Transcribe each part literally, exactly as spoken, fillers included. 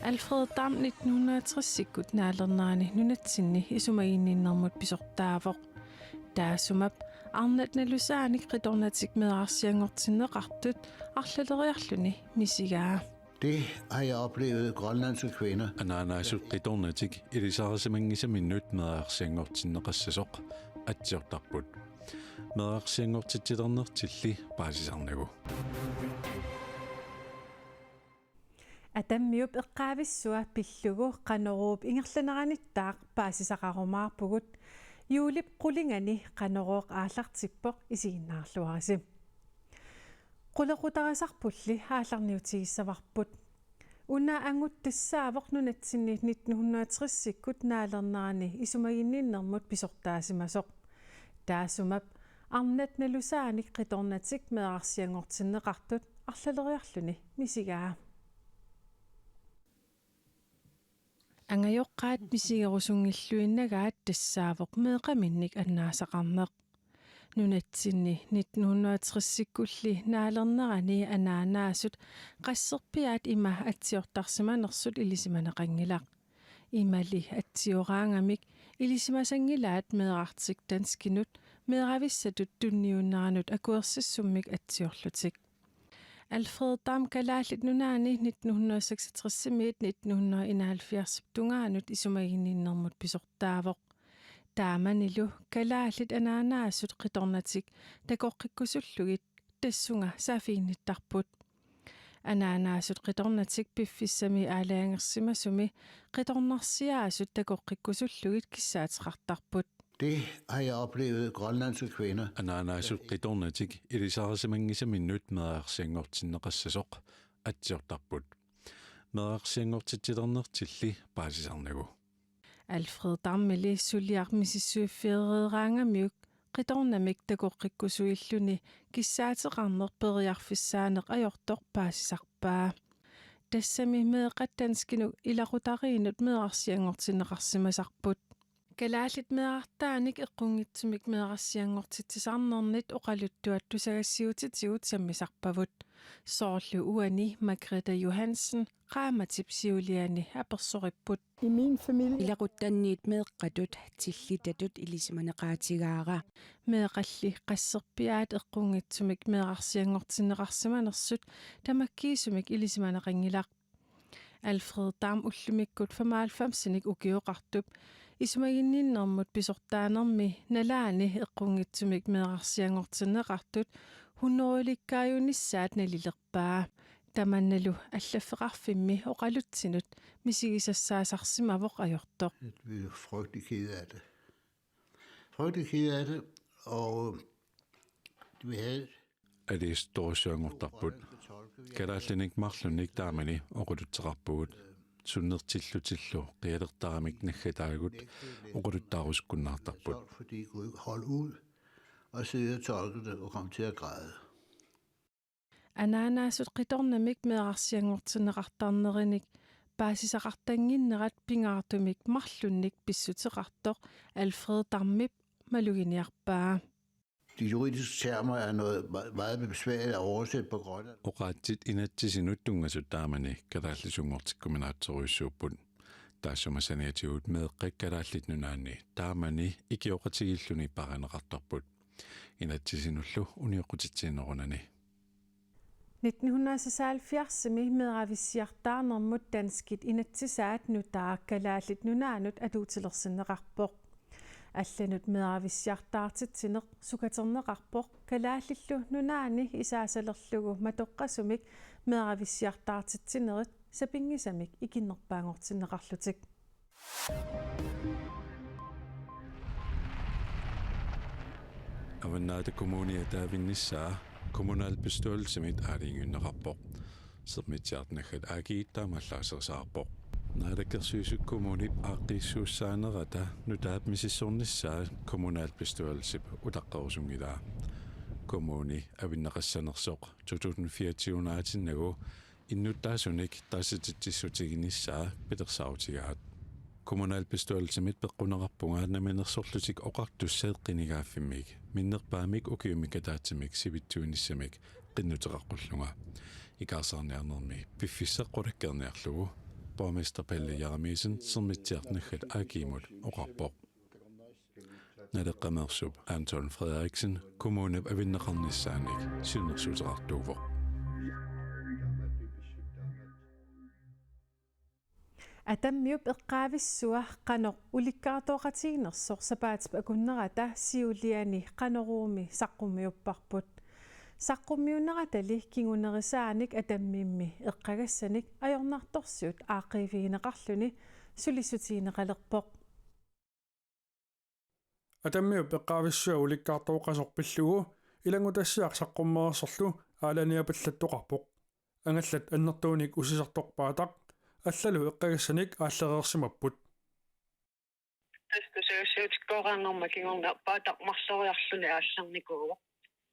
Alfred Dam nitten hundrede og tres-ikkut naalernerani nunatsinni isumaginninnermut pisortaavoq. Taassuma arnat nalusaanik qitornatik meerarsianngortinneqartut arlaleriarluni misigaa. Det har jeg oplevet grønlandske kvinder. Anaanaasut qitornatik ilisarisimanngisaminnut meerarsianngortinneqassasoq atsiortarput. Meerarsianngortitsilernertilli paasisarnagu. Atammiup eqqaavissua pillugu Qanoruup ingerlaneranittaaq paasisaqarumaarpugut. Juulip qulingani Qanorooq aallartippoq, isiginnaarluarisi. Qulequtarisarpulli aallarniutigissavarput. Una angut tassaavoq nunatsinni nitten hundrede og tres-ikkut naalernerani isumaginninnermut pisortaasimasoq. Taassuma arnat nalusaanik qitornatik meerarsianngortinneqartut arlaleriarluni misigaa. Angajoqqaat misigerusunngilluinnagaat tassaavoq meeqqaminnik annaasaqarneq. Nunatsinni nitten hundrede og tres-ikkulli naalernerani anaanaasut qasserpiaat ima atsiortarsimanersut ilisimaneqanngilaq. Imali atsioraangamik ilisimasanngilaat meerartik danskinut meeravissatut tunniunneranut akuersissummik atsiorlutik. Alfred Dam Kalaallit Nunaanni nitten hundrede og seksogtres-imiit nitten hundrede og enoghalvfjerds tungaanut isumaginninnermut pisortaavoq. Taamanilu kalaallit anaanaasut qitornatik takoqqikkusullugit tassunga saaffiginnittarput. Anaanaasut qitornatik piffissami aalajangersimasumi qitornarsiaasut takoqqikkusullugit kissaateqartarput. Det har jeg oplevet grønlandske kvinder. Anaanaasut qitornatik ilisarisimanngisaminnut meerarsianngortinneqassasoq atsiortarput. Meerarsianngortitsilernertilli paasisarnagu. Alfred Dammili suliaq misissuiffigereeraangamiuk qitornamik takoqqikkusuilluni kissaateqarneq periarfissaaneq ajortoq paasisarpaa. Tassami meeqqat danskinut ilaqutariinnut meerarsianngortinneqarsimasarput. Kalaallit meerartaanik eqqunngitsumik meerarsianngortitsisarnernit oqaluttuat tusagassiuutitigut sammisarpavut. Soorlu uani Margrethe Johansen qaammatip siuliani apersoripput. I min familie. Ilaquttanniit meeqqatut tillitatut ilisimaneqaatigaara. Meeqqalli qasserpiaat eqqunngitsumik meerarsianngortinneqarsimanersut tamakkiisumik ilisimaneqanngilaq. Alfred Dam ullumikkut femoghalvfemsinik ukioqartup isumaginninnermut pisortaanermi nalaani eqqunngitsumik meerarsianngortinneqartut hunnorujulikkaajunissaat nalilerpaa. Tamannalu allaffeqarfimmi oqalutsinut misigisassaasarsimavoq ajortoq. Vi var frygtelig ked af det. Frygtelig ked af det, og vi havde Aliistorsuanngortarput. Kalaallinik marlunnik taamani oqalutseqarpugut. Sunnertillutillu qialertaramik naggataagut oqaluttaarusukkunnaartarput. Fordi kunne ikke holde ud og sidde og tolke det og komme til at græde. Anaanaasut qitornamik meerarsianngortinneqartarnerinik paasisaqartannginnerat pingaartumik marlunnik pissuteqartoq Alfred Dammip maluginiarpaa. De juridiske termer er noget meget, meget besværligt at oversætte på Grønland. Oqaatsit inatsisinut tunngasut taamani kalaallisunngortikkuminaatsorujussuupput. Taassuma saniatigut meeqqat Kalaallit Nunaanni taamani ikioqatigiilluni paarineqartarput. Inatsisinullu unioqqutitsiinerunani. Nitten hundrede og seksoghalvfjerds-imi meeravissiartaarnermut danskit inatsisaat nutaaq Kalaallit Nunaannut atuutilersinneqarpoq. Allanut meeravissiartaartitsineq sukaterneqarpoq Kalaallillu Nunaanni isaasalerlugu matoqqasumik meeravissiartaartitsinerit sapinngisamik ikinnerpaanngortinneqarlutik. Avannaata Kommunia taavinnissaa kommunalbestyrelsimit aalajangiunneqarpoq. Sermitsiartoq naggat A G taamaallaat asersaarpoq. Naalakkersuisut kommunip aaqqiissuussaanerata nutaap misissornissaa kommunalbestyrelsip utaqqerusunngilaa. Kommuni avinneqassanersoq to tusind fireogtyve-naatinnagu innuttaasunik taasititsissutiginissaa pilersaarutigaat. Kommunalbestyrelsimit peqquneqarpunga Namminersorlutik Oqartussat qinigaaffimmik minnerpaamik ukiumik ataatsimik sivitsuinissamik qinnuteqaqqullunga. Ikaarsaarniarnermi piffissaq qulakkeerniarlugu. Borgmester Pelle Jeremiassen Sermitsiaq.gl-imut oqarpoq. Naleqqameersup Anton Frederiksen kommunip avinneqarnissaannik siunnersuuteqartuuvoq. Atammiup eqqaavissua qanoq ulikkaartooqatiginersoq sapaatip akunnerata siuliani Qanoruumi saqqummiupparput. Saqqummiunneratali kingunerisaanik Atammimmi eqqagassanik ajornartorsiut aaqqiivigineqarluni sulissutigineqalerpoq. Atammiup eqqaavissua ulikkaartooqasoq pillugu ilanngutassiaq saqqummeersorlu aalaniapallattoqarpoq. Angallat annertuunik ussisartoq Paataq allalu eqqagassanik aallereersimapput. Tassa tusagassiuutikkoorarnerma kingorna Paataq marloriarluni aallernikuuvoq.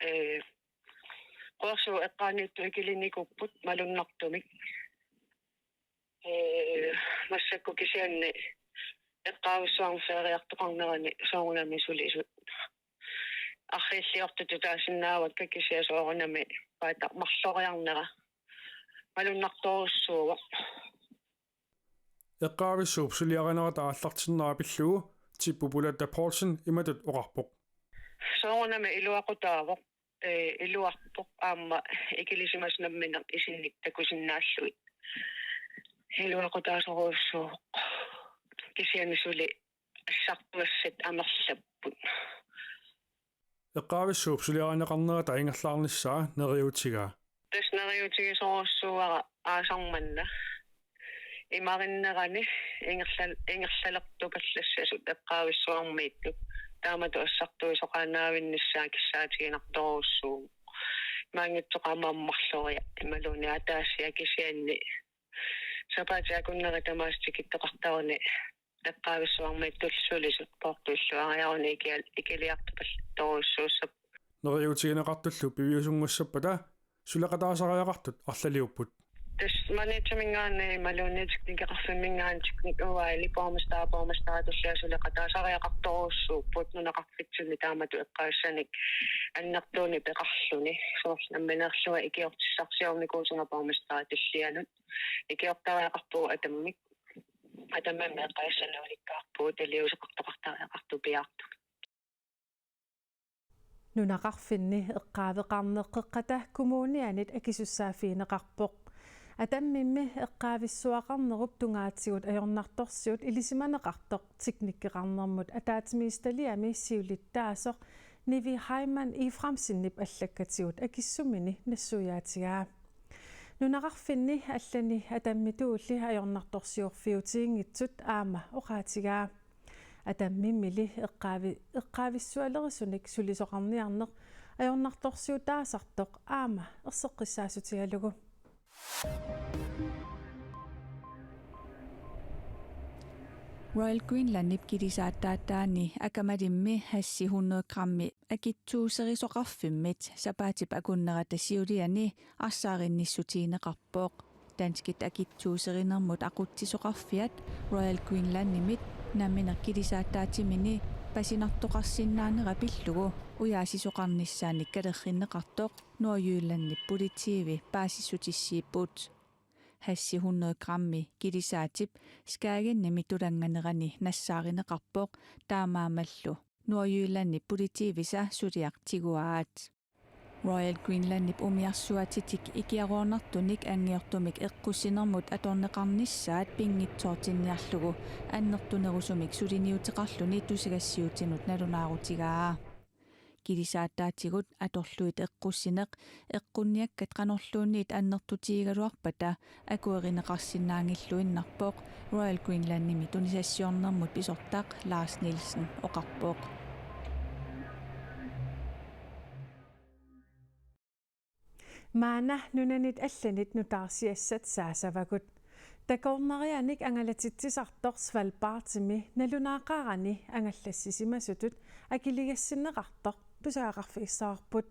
Ee, quersuup eqqaaniittoq ikilinikuupput malunnartumik. Ee, massakkut kisianni eqqaavissuarmi feeriartoqarnerani soorunami sulisut arriilliortutut taasinnaavakka, kisianni soorunami Paataq marloriarnera malunnartorujussuuvoq. Eqqaavissuup suliarinerata aallartinnera pillugu Tippu Pulatta Poulsen imatut oqarpoq: Soorunami iluaqutaavoq, ee, iluarpoq aamma ikilisimasut nammineq isinnik takusinnaallugit. Iluaqutaasorujussuuvoq. Kisianni suli assartuassat amerlapput. Eqqaavissuup suliarineqarnerata ingerlaarnissaa neriuutigaa. Tassa neriuutigisorujussuuara aasaq manna imarinnerani ingerlal-, ingerlalertupallassasut eqqaavissuarmiittut. Taamatut assartuisoqaannaavinnissaa kissaatiginartorujussuuvoq. Maanngitsoq aamma marloriartoq imaluunniit ataasiaq, kisianni sapaatip akunneri tamaasa tikittoqartaruni eqqaavissuarmiittut sulisut poortuilluariaruni ikial-, ikiliartupallattorujussuussapput. Neriuutigineqartullu piviusunngussappata suleqataasariaqartut arlaliupput. Tassa Maniitsumi-minngaanniit imaluunniit teknikeqarfimmi-minngaanniit teknik-, uaili borgmester-, borgmesteri tullia suleqataasariaqartorujussuupput nunaqarfitsinni taamatut eqqagassanik annertuunik peqarluni. Soorlu nammineerlunga ikiortissarsiornikuusunga borgmesteri tullianut. Ikiortariaqarpugut Atammik. Atammimmi eqqagassannik ulikkaarpugut, taliuseqartoqartariaqartupiaartumik. Nunaqarfinni eqqaaveqarneq Qeqqata Kommunianit akisussaaffigineqarpoq. Atammimmi eqqaavissuaqarnerup tungaatigut ajornartorsiut ilisimaneqartoq teknikkeqarnermut ataatsimiititaliami siulittaasoq Nivi Heilmann Efraimsenip allakkatigut akissumini nassuiaatigaa. Nunaqarfinni allani Atammituulli ajornartorsiorfiutiginngitsut aamma oqaatigaa. Atammimmili eqqaavi-, eqqaavissualerisunik sulisoqarniarneq ajornartorsiutaasartoq aamma erseqqissaassutigalugu. Royal Greenlandip kilisaataataani Akamalimmi hashi hundrede grammi akitsuuserisoqarfimmit sapaatip akunnerata siuliani arsaarinnissutigineqarpoq. Danskit akitsuuserinermut aqutsisoqarfiat Royal Greenlandimit nammineq kilisaataatsimini pasinartoqarsinnaanera pillugu ujaasisoqarnissaanik kalerrinneqartoq Nordjyllandip politiivi paasissutissiipput. Hashi hundrede grammi kilisaatip Skagenimi tulannganerani nassaarineqarpoq, taamaammallu Nordjyllandip politiivisa suliaq tiguaat. Royal Greenlandip umiarsuatitik ikiaroornartunik angiortumik eqqussinermut atorneqarnissaat pinngitsoortinniarlugu annertunerusumik suliniuteqarluni tusagassiuutinut nalunaarutigaa. Kilisaataatigut atorlugit eqqussineq eqqunniakkat qanorluunniit annertutigigaluarpata akuerineqarsinnaanngilluinnarpoq, Royal Greenlandimi tunisassiornermut pisortaq Lars Nielsen oqarpoq. Maanna nunanit allanit nutaarsiassat saasavagut. Takornarianik angalatitsisartoq Svalbardimi nalunaaqarani angallassisimasutut akiligassinneqartoq tusagaqarfigissavarput.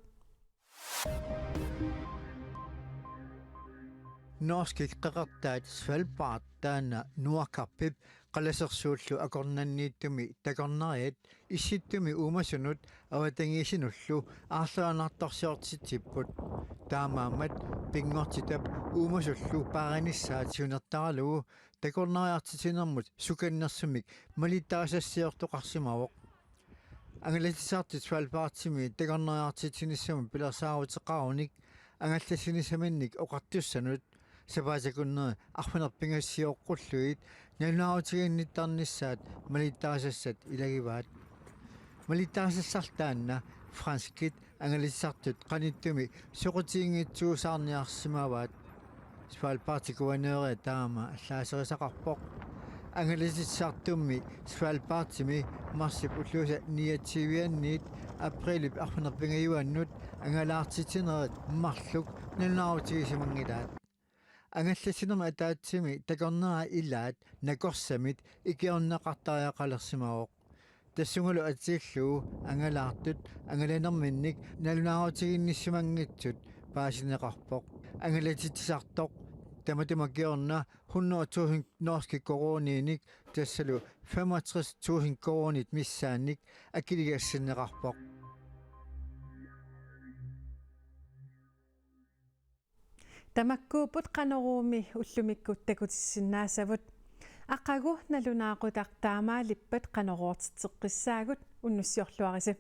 Norskit qeqertaat Svalbard taanna Nordkappip qalasersuullu akornanniittumi takornariat Issittumi uumasunut avatangiisinullu aarluinnartorsiortitsipput. Taamaammat pinngortitap uumasullu paarinissaat siunertaralugu takornariartitsinermut sukannersumik malittarisassiortoqarsimavoq. Angalatitsisartut Svalbardimi takornariartitsinissamut pilersaaruteqarunik angallassinissaminnik oqartussanut sapaatip akunneri arfineq-pingasioqqullugit nalunaarutiginnittarnissaat malittarisassat ilagivaat. Malittarisassarlu taanna franskit angalatitsisartut qanittumi soqutiginngitsuusaarniarsimavaat. Svalbardip guvernøri taama allaaserisaqarpoq. Angalatitsisartummi Svalbardimi marsip ulluisa niogtyvianniit aprilip arfineq-pingajuannut angalaartitsinerit marluk nalunaarutigisimanngillat. Angallassinermi ataatsimi takornariat ilaat nakorsamit ikiorneqartariaqalersimavoq. Tassungalu atillugu angalaartut angalanerminnik nalunaarutiginnissimanngitsut paasineqarpoq. Angalatitsisartoq tamatuma kingorna hundrede tusind norske koruuniinik, tassalu femogtres tusind koruunit missaannik akiligassinneqarpoq. Tamakkuupput Qanoruumi ullumikkut takutissinnaasavut. Aqagu nalunaaqutaq taamaalippat Qanoruutitseqqissaagut, unnussiorluarisi.